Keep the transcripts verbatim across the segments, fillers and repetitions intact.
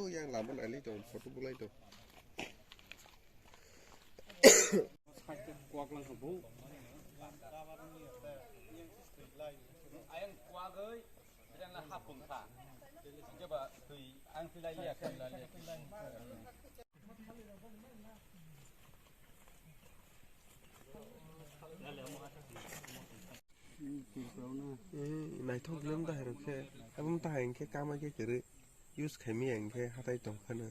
Yang laman ali dong, photo bulai dong. Ayang kuagoi, bilang lah hapung kha. Jeba tui ang pilai ya, pilai ya. Naithok lim da hai rok khe, abum ta hai khe kama khe kwrwi use khaimaya hinkhe hatai tong phano.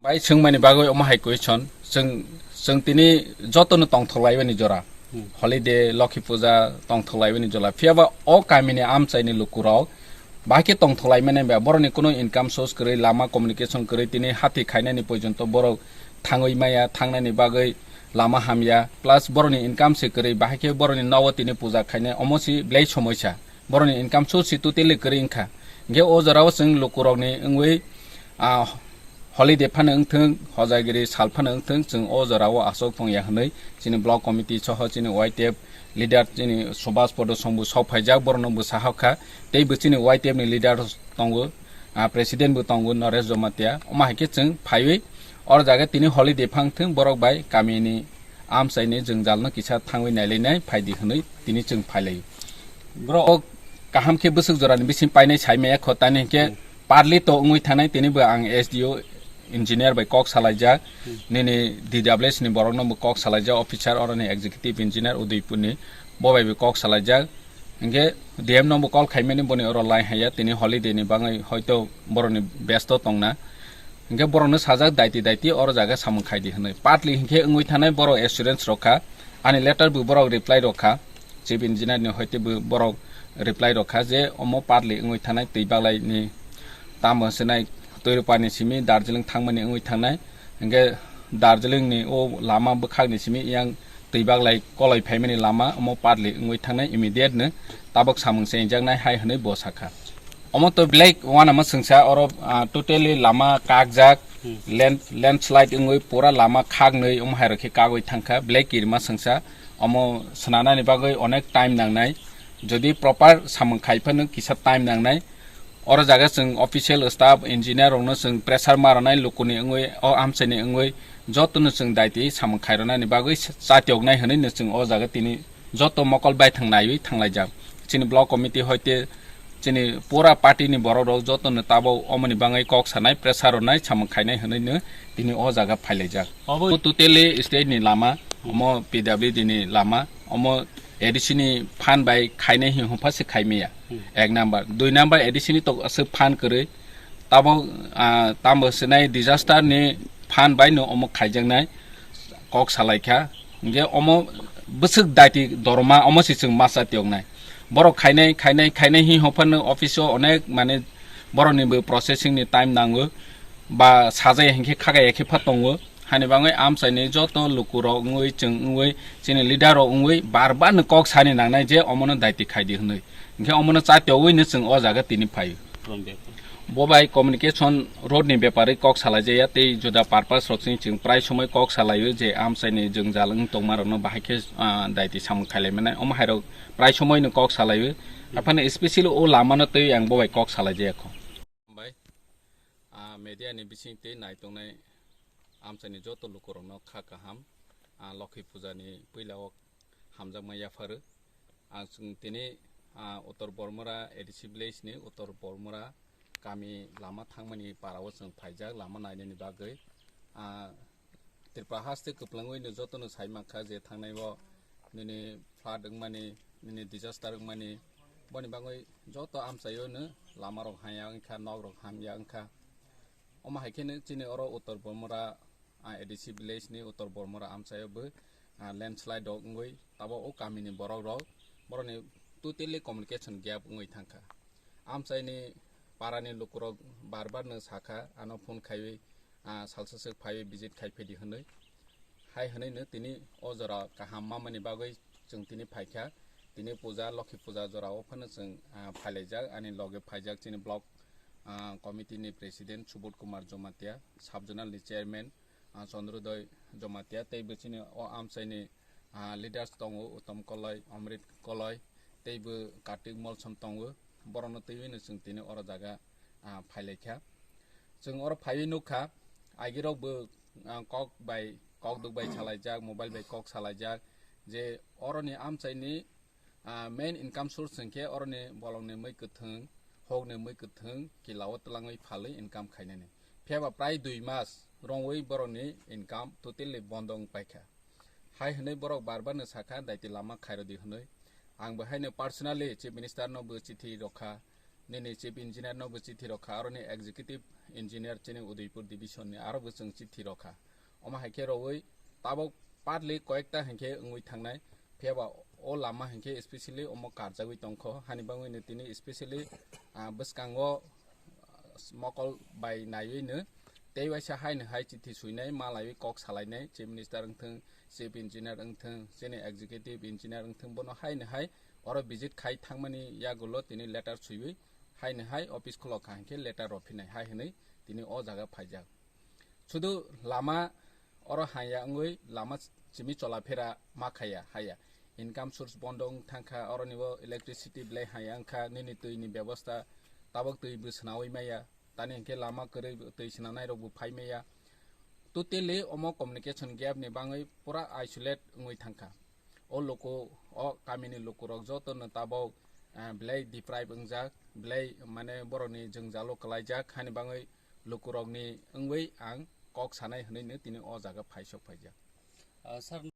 Bai swngmani bagwi omo hai question, chwng, chwng tini jotono tongthok laibani jora. Hmm. Holiday, Lokhi Puja tongthok laibani jora. Phiyaba o kamini amchaini lukurok bahai khe tongthok laimani ba borokni kuno income source kwrwi, lama communication kwrwi, tini hati khainani porjonto borok thangwi maya, thangnani bagwi lama hamya, plus borokni income se kwrwi, bahai khe borokni nogo tini puja khainai, omo si belai somoisa. Borokni income source si totally kwrwi wngkha. Hinkhe o jorao chwng lukurokni wngwi, ah, holiday phano wngthwng, hojagiri sal phano wngthwng, chwng o jorao aswk phwngya hwnwi chini block committee soho chini Y T F leader chini Subhas Podo Songbu sok phaijak, borokno bwsa hokha. Tei bo chini Y T F ni leader tongo, ah, president bo tongo Naresh Jomatia. Omo hai khe chwng phaiwi oro jaga tini holiday phang thwng, borok bai kamini amchaini jwngjalno kisa thangwi nailainai phaidi hwnwi tini chwng phailaio. Bro, o kaham khe bwswk jorani bising painai saimaya kho, tani hinkhe Hmm. Partly to wngwi thanai, tini bo ang S D O engineer bai kok salaijak, Hmm. nini D W S ni borokno bo kok salaijak, officer oroni executive engineer Udaipur ni, bo bai bo kok salaijak. Hinkhe D M no bo call khaimani, boni oro line haiya, tini holiday ni bagwi hoito borokni besto tongna. Hinkhe borokno sajak daiti daiti oro jaga samung khaidi hwnwi. Partly hinkhe wngwi thanai borok assurance rokha, ani letter bo borok reply rokha, chief engineer ni hoite bo borok reply rokha je omo partly wngwi thanai twi baglaini tamo hwnsinai Toirupani simi Darjeeling thangmani wngwi thangnai. Hinkhe Darjeeling ni o lama bwkhakni simi yang twi baglai koloi phaimani lama omo partly wngwi thangnai, immediate no tabok samung chengjaknai hai hwnwi bo sakha. Omo to belai uanama swngsa oro, ah, totally lama kakjak, Hmm. land, landslide wngwi pura lama khaknwi omo hai rok khe kagwi thangkha, belai kirima swngsa. Omo swnanani bagwi onek time nangnai, jodi proper samung khai phano kisa time nangnai. Oro jaga chwng official staff, engineer rokno chwng pressure ma rwnai, lukuni wngwi, o amchaini wngwi jotono chwng daiti samung khai rwnani bagwi sa-, chatioknai hwnwi no chwng o jaga tini joto mokol baithang naiwi thanglaijak. Chini block committee hoite chini pura party ni borok rok jotono tabok omoni bagwi kok sanai, pressure rwnai, samung khainai hwnwi no tini o jaga phailaijak. Obo totally state ni lama, omo P W D ni lama, omo A D C ni phan bai khainai hi hwnpha se khaimaya. Hmm. Ek number. Dui number, A D C ni tok aswk phan kwrwi. Tamo, ah, tamo sinai disaster ni phan bai no omo khaijaknai kok salaikha. Hinkhe omo bwswk daiti dorma omo se chwng masa tiyoknai. Borok khainai, khainai, khainai hi hwnphano office o onek mane borokni bo processing ni time nango. Ba sajaya hinkhe khagaya khe pha tongo. Hani bagwi amchaini joto lukurok wngwi, chwng wngwi, chini leader rok wngwi bar bar no kok sani nangnai je omono daiti khaidi hwnwi. Hinkhe omono chatiogwi no chwng o jaga tini phaio. From bepar. Bo bai communication road ni bepari kok salaijaya tei juda purpose rok chini chwng prai somoi kok salaio je amchaini jwngjal wng tongma rokno bahai khe, ah, daiti samung khailai manai. Omo hai rok prai somoi no kok salaio. Aphano specially o lama no twi ang bo bai kok salaijaya kho. Bai, ah, media ni bising tei nai tongnai amchaini joto lukurokno kha kaham, ah, Lokhi Puja ni puila o hamjakma yapharo. Ang chwng tini, ah, Uttor Bormura A D C village ni Uttor Bormura kami lama thangmani para o chwng phaijak lama nainani bagwi. Ah, Tripura haste kwplwngwi no jotono sai mankha je thangnai o nini flood wngmani, nini disaster wngmani, boni bagwi joto amchaio no lama rok haya wngkha, nok rok hamya wngkha. Omo hai kheno chini oro Uttor Bormora, ah, A D C village ni Uttor Bormora amchaio bo, ah, landslide rok wngwi tabo o kamini borok rok borokni totally communication gap wngwi thangkha. Amchaini parani lukurok bar bar no sakha, ano phone khaiwi, ah, salsa swk phaiwi visit khai phedi hwnwi. Hai hwnwi no tini o jora kaham mamani bagwi chwng tini phaikha. Tini puja, Lokhi puja jora o phano chwng, ah, phailaijak, ani loge phaijak chini block, ah, committee ni president Subodh Kumar Jomatia, sub zonal ni chairman, ah, Chandrodoi Jomatia, tei bo chini o amchaini, ah, leaders tongo, Uttam Koloi, Amrit Koloi, tei bo Kartik Molsom tongo. Borokno twiwi no chwng tini oro jaga, ah, phailaikha. Chwng oro phaiwi nukha, agirok bo, ah, kok bai, kok duk bai salaijak, mobile bai kok salaijak, je oroni amchaini, ah, main income source hwnkhe oroni bolongni mui kwthwng, hokni mui kwthwng, kilao twlangwi phalwi income khainani. Phiyaba prai dui mas rongwi borokni income totally bondo wng paikha. Hai hwnwi borok bar bar no sakha, daiti lama khairodi hwnwi. Ang bo haino personally Chief Minister no bo chithi rokha, nini Chief Engineer no bo chithi rokha, aroni Executive Engineer chini Udaipur Division ni aro bo chwng chithi rokha. Omo hai khe rowui tabok partly koyekta hinkhe wngwi thangnai, phiyaba o lama hinkhe specially omo karjagwi tongkho, hani bangwi no tini specially, ah, bwskango mokol bai naiwi no tei waisa haino hai chithi swinai, malaiwi kok salainai, Chief Minister wngthwng, Chief Engineer wngthwng, chini Executive Engineer wngthwng, bono haino hai oro visit khai thangmani yagulo tini letter swiwi haino hai office khulok kha hinkhe letter rw phinai hai hwnwi tini o jaga phaijak. Sudu lama oro haya wngwi lama simi cholaphera ma khaya haya. Income source bondo wng thangkha, oroni bo electricity belai haya wngkha, nini twi ni bebosta tabok twi bo swnawi maya, tani hinkhe lama kwrwi twi swnanai rok bo phai maya. Totally omo communication gap ni bangwi pura isolate wngwi thangkha. O luku, o kamini lukurok jotono tabok, ah, belai deprive wngjak, belai mane borokni jwngjalo kwlaijak, hani bangwi lukurokni wngwi ang kok sanai hwnwi no tini o jaga phaisok phaijak. Ah, sir,